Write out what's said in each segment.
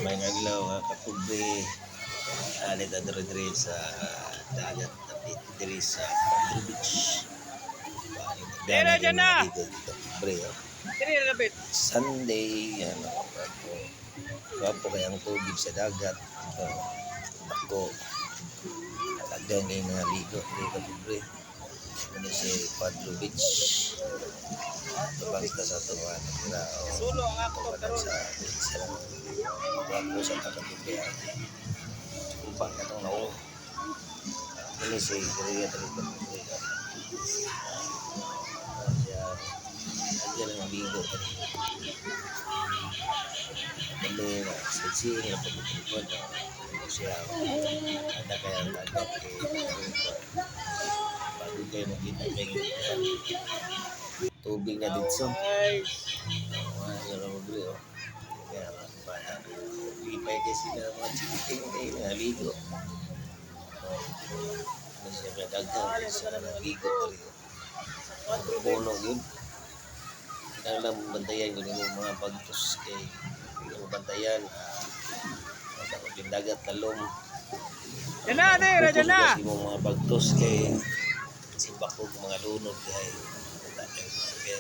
Maayong adlaw, mga kapobre. Ali ta diri diri sa dagat dapit diri sa Quadro Beach. Dira Daghan dyan na! dito dito pobre, oh. Diri lapit. Sunday ano, gwapo. Gwapo kay ang tubig sa dagat. Oh, ako daghan kay mga ligo diri, kapobre. Muna si Quadro Beach. Tubang sa atong mga nakira. Oh. Sulo ang ako Kanan karon. sa sa gwapo sa kapobre. Upa katong naong. Muna si Korea diri, kapobre. Siya daghan ang ligo diri. Kami na sightseeing na pagkakot na siya. Ada kaya ang dagat kay bago kayo makita kay tubig na dito. Guys. Mga kapobre, oh. Kaya mga bata, lipay kay sila mga chikiting kay naligo. Oh, ano siya nga daghan sila naligo diri. Puno yun. Kailangan lang bantayan kung imong mga bagtos kay imong bantayan. Uh, dagat lalom. Diyan na, dira dyan na. Focus imong mga bagtos kay simbak og mga lunod kay wala kay kay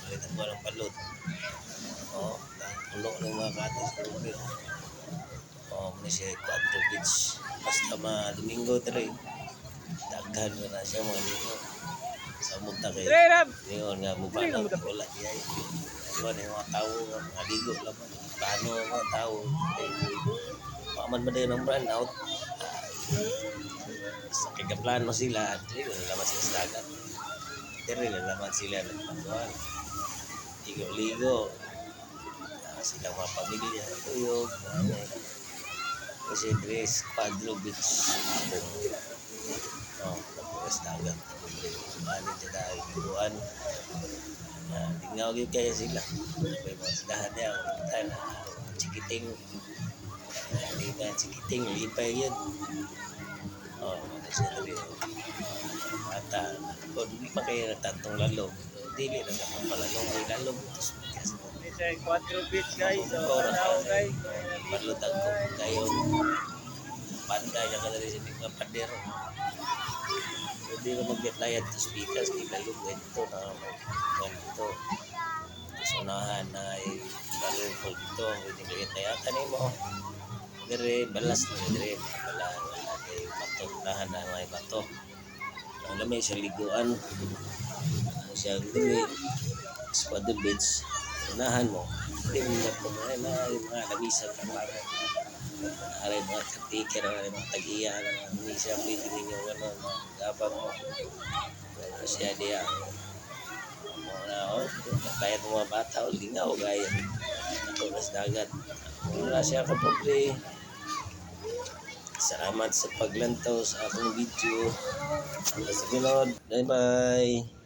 malitan ko ng balot. Oh, puno ng mga katis tubig. Oh, muna siya Quadro Beach. Basta ma Domingo diri. Daghan na na siya mga ligo. Samot na kay Diri rab. Ngayon nga mo Dili na mo wala di ay. Diba na yung mga tao nga mga ligo laman. Plano ang mga tao. Eh, paman ba din ang brand out? Sa kagaplano sila, dili na laman sila sa dagat. Dili na laman sila nagpatuan. Ligo-ligo. Ah, sila mga pamilya, tuyog, mga kasi Dres, Quadro Beach. Kung oh, tapos dagat. Bali dyan tayo, liguan. Ah, lingaw gyud kaya sila. May mga tindahan niya, mga na, chikiting. Hindi na chikiting, lipay yun. Oh, ano siya diri. Bata, kung di pa kayo nagtantong lalom, dili na naman palalong may lalom. Tapos, kasi This is Quadro Beach, guys. So, Ora tanaw, guys. Palutag ko kayo panday na kadali sa mga pandero. So, di na maggetlayad to speakers, di lalong ito na dito. Tapos unahan na ay barrel dito, hindi ka gitlayatan mo. Dire, balas na dire, wala, wala kay bato, unahan na may bato. Ang lamay sa liguan, ang siya dire, Squad Beach, unahan mo, hindi mo na kumain na yung mga lamisa kapangan. Aray mga caretaker, aray mga tag-iya, mga lamisa, pwede ninyo ano, mga gabang mo. Ano siya diya. Mga oh, kaya ng mga bata, oh, lingaw, gaya. Ito sa dagat. Wala siya, kapobre. Salamat sa paglantaw sa akong video. Hanggang sa sunod. Bye-bye.